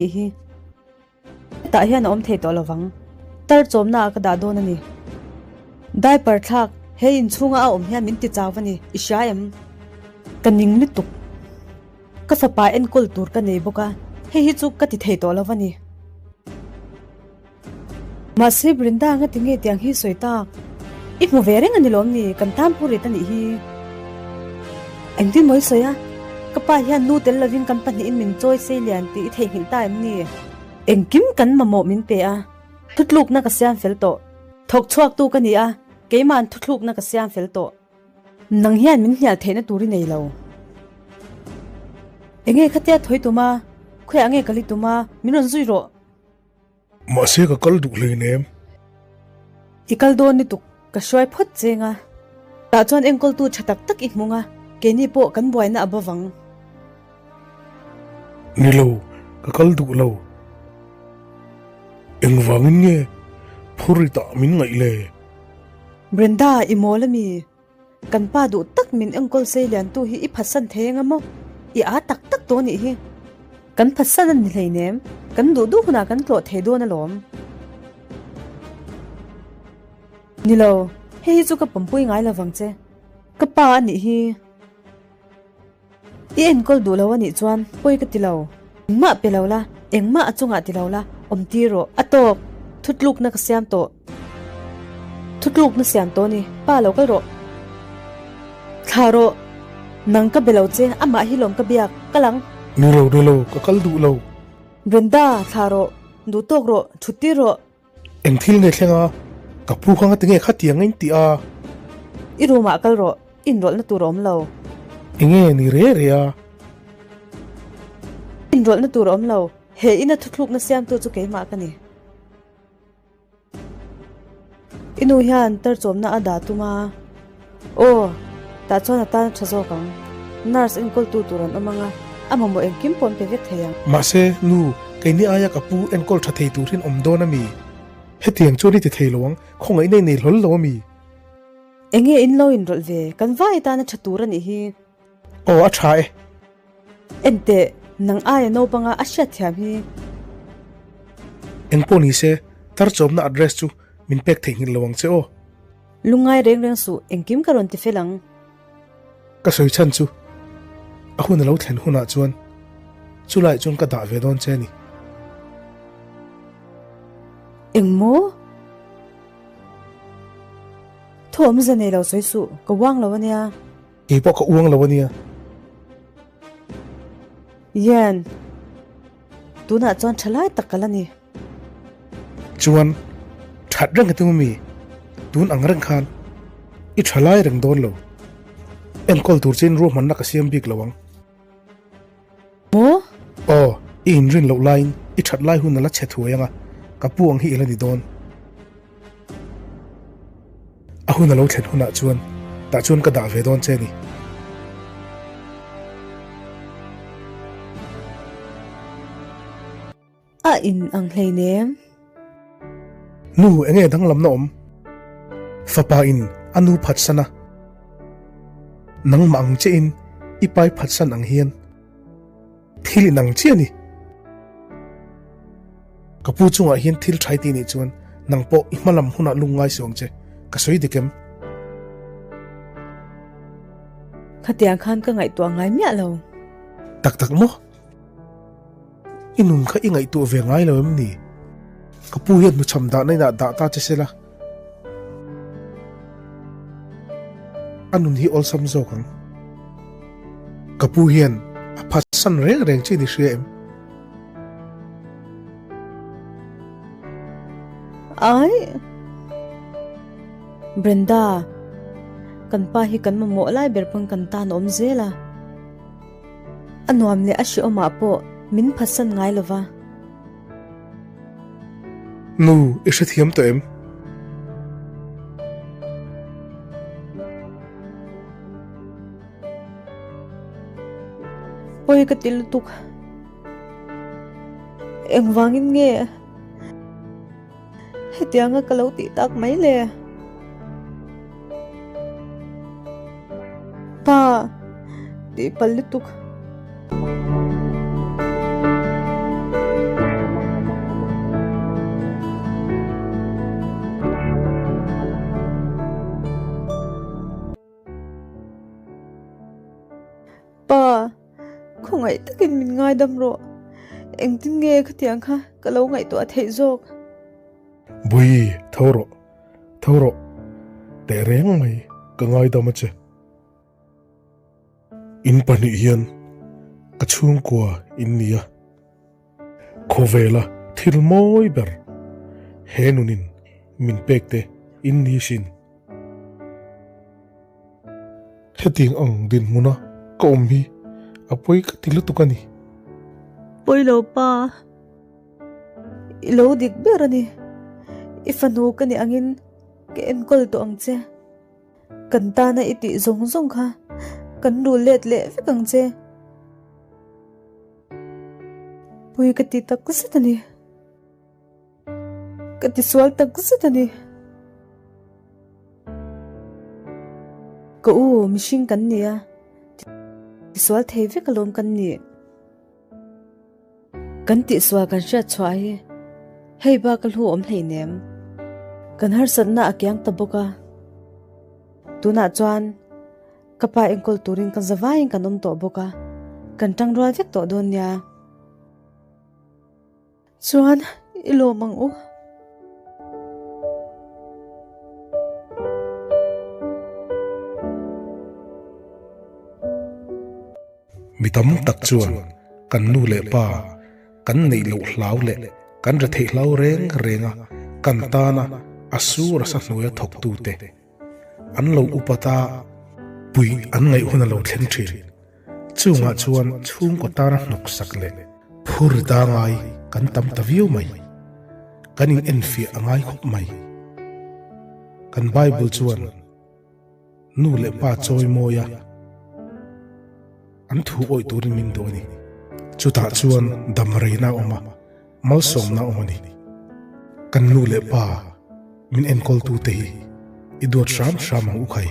Tih hi hetah hian a awm thei tawh lovang. Tar chawmna ah ka dah dawn a ni. Diaper thlak he inchhunga a awm hian min ti chau a ni, i hria em? Ka ning lutuk. Ka fapa enkawl tur ka nei bawk a, hei hi chu ka ti thei tawh lo a ni. Mahse Brinda anga tinge tiang hi sawi tak? I hmu ve reng a ni lawm ni, kan tan pur rit a nih hi. Engtin maw i sawi a? Ka pa hian nu tel lovin kan pahnihin min chawi sei lian tih i theihnghilh ta em ni? Engkim kan mamawh min pe a, thutlukna ka siam fel tawh. Thawk chhuaktu ka ni a, keima'n thuthlukna ka siam fel tawh. Nang hian min hnial theihna tur i nei lo. Enge khatia thawi tum a, khawiah nge kal i tum a, min rawn zui rawh. Mahse ka kal duh hleinem. I kal dawn lutuk, ka hruai phawt cheng a. Tah chuan enkawltu tha tak tak i hmung a, keini pawh kan buaina a bawvang. Ni lo, ka kal duh lo. Engvangin nge phurritah min ngaih le? Brenda, i mawl ami? Kan pa duh tak min enkawl sei liantu hi i phatsan thei anga maw? I aa tak tak tawh anih hi. Kan phatsan a ni hleinem, kan duh duh hunah kan tlawh thei dawn alawm. Ni lo, hei hi chu ka pawmpui ngai lovang che. Ka pa anih hi. I enkawl duh lo anih chuan pawi ka ti lo. Engmah pe lo la, engmah a chungah ti lo la, awm tir rawh. A tawk, thutlukna ka siam tawh. Thutlukna siam tawh ni, pa lo kal rawh. Thlah rawh, nang ka be lo che, amah hi lawm ka biak, kal ang. Ni lo, ni lo, ka kal duh lo. Brenda, thlah rawh, duh tawk rawh, thut tir rawh. Eng thil nge thleng a? Ka pu kha ngati nge khatiang a inti a? I room ah kal rawh, inrawlhna tur a awm lo. Enge ni re re a? Inrawlhna tur a awm lo, he ina thuthlukna siamtu chu keimah ka ni. I nu hian tarchawmna a dah tum a. Aw, tah chuan a tan a tha zawk ang. Nurse enkawltu tur an awm ang a, a mamawh engkim pawh an pe vek thei ang. Mahse, nu, keini aia ka pu enkawl tha thei tur hian awm dawn a mi? Hetiang chuan i ti thei lo ang, khawngaihna i nei hlawl lo a mi? Enge in lo inrawlh ve, kan vai tan a tha tur a nih hi. Aw, a tha e. Enteh, nang aia naupanga a hriatthiam hi. Engpawh ni se, tarchawmna address chu min pek theihnghilh lo ang che aw. Lungngai reng reng suh, engkim ka rawn ti fel ang. Ka sawi chhan chu, a hun a lo thlen hunah chuan chulaiah chuan ka dah ve dawn che a ni. Engmaw? Thawm za nei lo sawi suh, ka uang lo a nia. Kei pawh ka uang lo a nia. Yen, tunah chuan tha lai tak ka la ni. Chuan, that reng ka ti mi, tun ang reng khan i tha lai reng dawn lo. Enkawl tur chin ruahmanna ka siam bik lo ang. Maw? Aw, i inrin loh laiin i that lai hun a la chhe thuai ang a, ka pu ang hi i la ni dawn. A hun a lo thlen hunah chuan tah chuan ka dah ve dawn che a ni. A in ang hleinem. Nu, enge danglamna awm? Fapa in a nu phatsan a, nangmah ang che in i pai phatsan ang hian thil in ang chiah a ni. Ka pu chungah hian thil thai ti nih chuan nang pawh i hmalam hunah lung ngai suh ang che, ka sawi dik em? Khatiang khan ka ngaihtuah ngai miah lo. Tak tak maw? I nun kha i ngaihtuah ve ngai lo em ni? Ka pu hian hnuchham dahna inah dah ta che se la, a nun hi awlsam zawk ang. Ka pu hian a phatsan reng reng che ni hria em? Ai! Brenda, kan pa hi kan mamawh lai ber pawn kan tan a awm zel a. A nuam leh a hrehawmah pawh min phatsan ngai lo va. Nu, i hrethiam tawh em? Pawi ka ti lutuk. Engvangin nge hetianga ka lo tih tak mai le? Pa, tih palh lutuk. Khawngaih takin min ngaidam rawh. Engtin nge khatiang kha ka lo ngaihtuah theih zawk? Bawihi, tho rawh. Tho rawh. Teh reng mai, ka ngaidam a che. In pahnih hian ka chhungkua in ni a. Khawvela thil mawi ber he nunin min pek te in ni sin. Hetiang ang dinhmuna ka awm hi a pawi ka ti lutuk a ni. Pawi lo pa, i lo dik ber a ni. I fanu ka nih angin ka enkawl tawh ang che. Kan tana i tih zawng zawng kha kan rul let leh vek ang che. Pui ka ti tak zet a ni. Ka ti sual tak zet a ni. Ka u, mihring kan ni a, ti sual thei vek alawm kan nih. Kan tihsual kan hriat chhuah hi hei bak a hlu awm hleinem. Kan harsatna a kiang ta bawk a. Tunah chuan ka pa enkawl turin kan za vaiin kan awm tawh bawk a, kan tangrual vek tawh dawn nia. Chuan i lawm ang u. Mi tam tak chuan kan nu leh pa kan neih loh hlau leh kan retheih hlau reng reng a kan tana a sur a sa hnuaia thawktute an lo upat a, puih an ngaih hun a lo thleng thin. Chungah chuan chhungkaw tana hnawksak leh phur ta ngai kan tam ta viau mai. Kan in enfiah a ngai khawp mai. Kan Bible chuan nu leh pa chawi mawi a, an thu awih turin min duh a ni. Chutah chuan dam reina a awm a, malsawmna a awm a ni. Kan nu leh pa min enkawltute hi i duat hram hram ang u khai.